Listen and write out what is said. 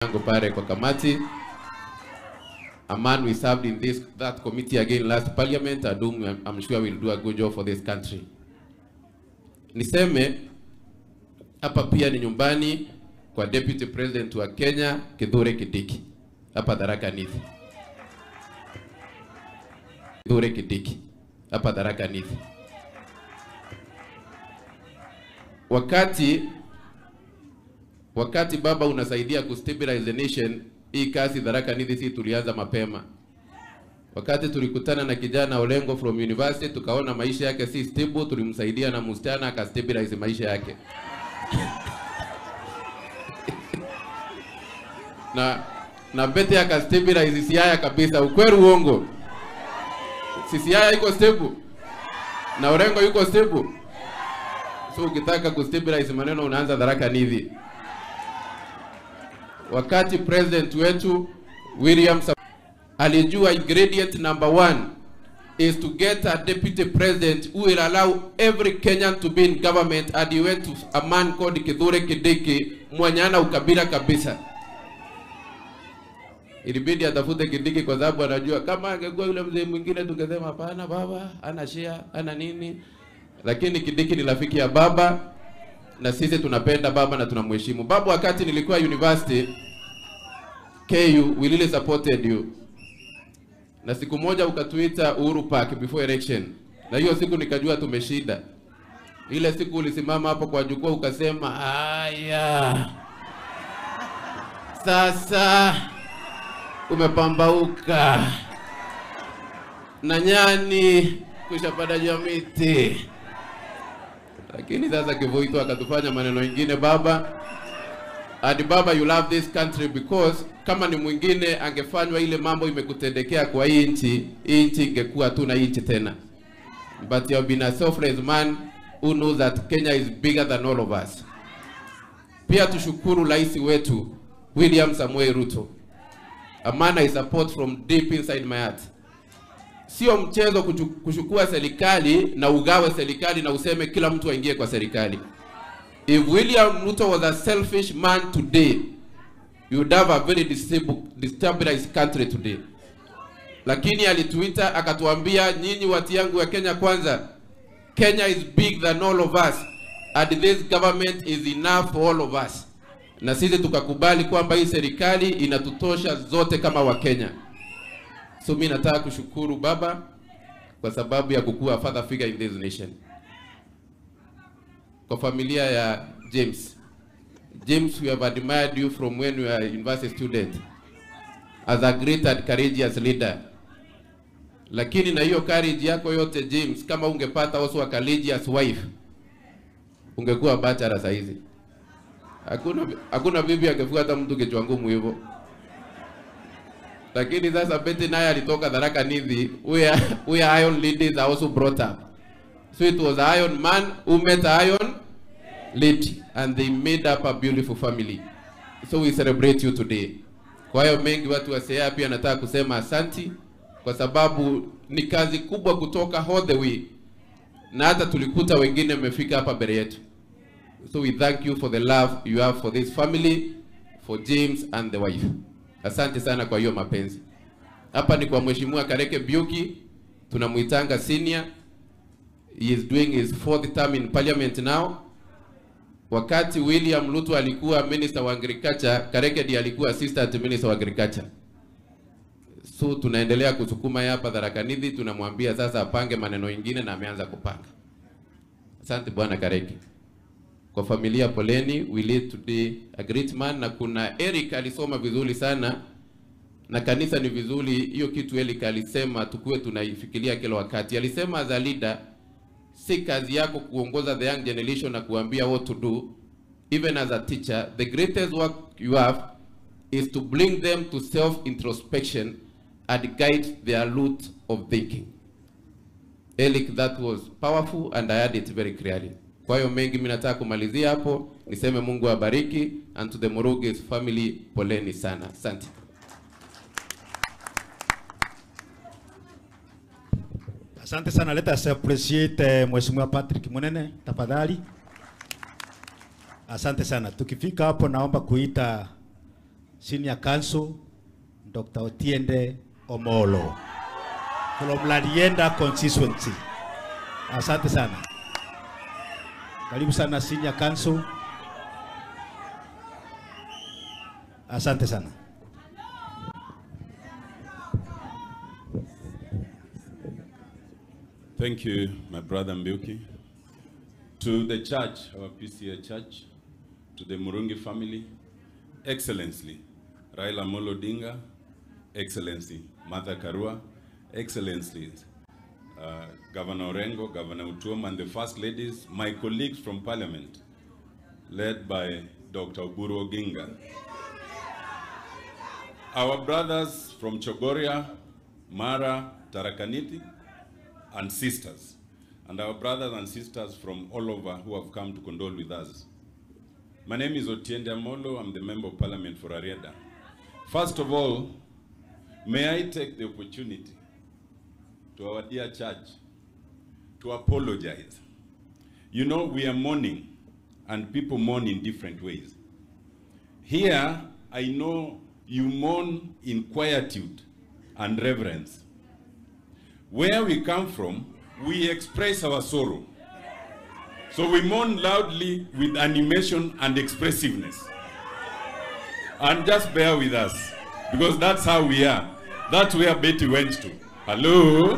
Yangu pale kwa kamati. A man we served in this that committee again last parliament, Adum, I'm sure will do a good job for this country. Niseme hapa pia ni nyumbani kwa Deputy President wa Kenya Kithure Kindiki, hapa Tharaka Nithi. Kithure Kindiki hapa Tharaka Nithi. Wakati baba unasaidia kustabilize the nation, hii kazi Tharaka Nithi si tulianza mapema. Wakati tulikutana na kijana Olengo from university, tukaona maisha yake si stable, tulimsaidia na msichana akastabilize maisha yake. Na Betty akastabilize Siaya kabisa, ukweli uongo. Si Siaya iko stable na Olengo yuko stable. So ukitaka kustabilize maneno unaanza Tharaka Nithi. Wakati president wetu William alijua ingredient number 1 is to get a deputy president who will allow every Kenyan to be in government, and he went to a man called Kithure Kindiki mwenye hana ukabila kabisa. Ilibidi atafute Kindiki kwa sababu anajua kama angekuwa yule mzee mwingine tungesema hapana baba, ana share, ana nini. Lakini Kindiki ni rafiki ya baba na sisi tunapenda baba na tunamheshimu. Babu, wakati nilikuwa university KU, we really supported you. Na siku moja ukatuita Uhuru Park before election. Na hiyo siku nikajua tumeshinda. Ile siku ulisimama hapo kwa jukwaa ukasema, haya, sasa umepambauka na nyani kushapanda juu ya miti. Lakini sasa Kivuito akatufanya maneno mengine baba. And baba, you love this country because kama ni mwingine angefanywa ile mambo imekutendekea kwa hii nchi, hii nchi ingekuwa tu na hii nchi tena. But you have been a selfless man who knows that Kenya is bigger than all of us. Pia tushukuru rais wetu William Samoei Ruto. A man I support from deep inside my heart. Sio mchezo kuchukua serikali na ugawe serikali na useme kila mtu aingie kwa serikali. If William Ruto was a selfish man today, you would have a very destabilized country today. Lakini alituita akatuambia, nyinyi watu yangu wa Kenya kwanza, Kenya is big than all of us and this government is enough for all of us. Na sisi tukakubali kwamba hii serikali inatutosha zote kama wa Kenya. So mimi nataka kushukuru baba kwa sababu ya kukua father figure in this nation. Kwa familia ya James. James, we have admired you from when you were a university student as a great and courageous leader. Lakini na hiyo courage yako yote James, kama ungepata also a courageous wife, ungekuwa bachelor saa hizi. Hakuna bibi angefuata mtu kichwa ngumu hivyo. Lakini sasa Betty naye alitoka Tharaka Nithi, where iron ladies are also brought up. So it was iron man who met iron lady and they made up a beautiful family. So we celebrate you today. Kwa hiyo mengi watu wa Siaya pia nataka kusema asanti kwa sababu ni kazi kubwa kutoka all the way. Na hata tulikuta wengine mmefika hapa mbele yetu. So we thank you for the love you have for this family, for James and the wife. Asante sana kwa hiyo mapenzi. Hapa ni kwa Mheshimiwa Kareke Biuki, tunamuitanga senior. He is doing his 4th term in parliament now. Wakati William Ruto alikuwa minister wa agriculture, Kareke ndiye alikuwa assistant minister wa agriculture. So tunaendelea kusukuma hapa Tharaka Nithi, tunamwambia sasa apange maneno mengine na ameanza kupanga. Asante bwana Kareke. Kwa familia poleni, we lead today a great man. Na kuna Eric alisoma vizuri sana na kanisa ni vizuri hiyo kitu Eric alisema tukue tunaifikiria kila wakati. Alisema as a leader, si kazi yako kuongoza the young generation na kuambia what to do. Even as a teacher, the greatest work you have is to bring them to self-introspection and guide their route of thinking. Eric, that was powerful and I heard it very clearly. Kwa hiyo mengi mimi nataka kumalizia hapo, niseme Mungu awabariki, and to the Muruge's family, poleni sana. Asante. Asante sana. Let us appreciate Mheshimiwa Patrick Munene, tafadhali. Asante sana. Tukifika hapo naomba kuita Senior Counsel Dr. Otiende Omolo from Rarieda constituency. Asante sana. Karibu sana Senior Counsel. Asante sana. Thank you, my brother Mbiuki. To the church, our PCA church, to the Murungi family, Excellency Raila Amolo Odinga, Excellency Martha Karua, Excellency Governor Orengo, Governor Otuoma, and the First Ladies, my colleagues from Parliament, led by Dr. Oburu Oginga. Our brothers from Chogoria, Mara, Tarakaniti, and sisters, and our brothers and sisters from all over who have come to condole with us. My name is Otiende Amolo. I'm the Member of Parliament for Rarieda. First of all, may I take the opportunity to our dear church to apologize. You know, we are mourning, and people mourn in different ways. Here, I know you mourn in quietude and reverence. Where we come from, we express our sorrow. So we mourn loudly with animation and expressiveness. And just bear with us, because that's how we are. That's where Betty went to. Hello?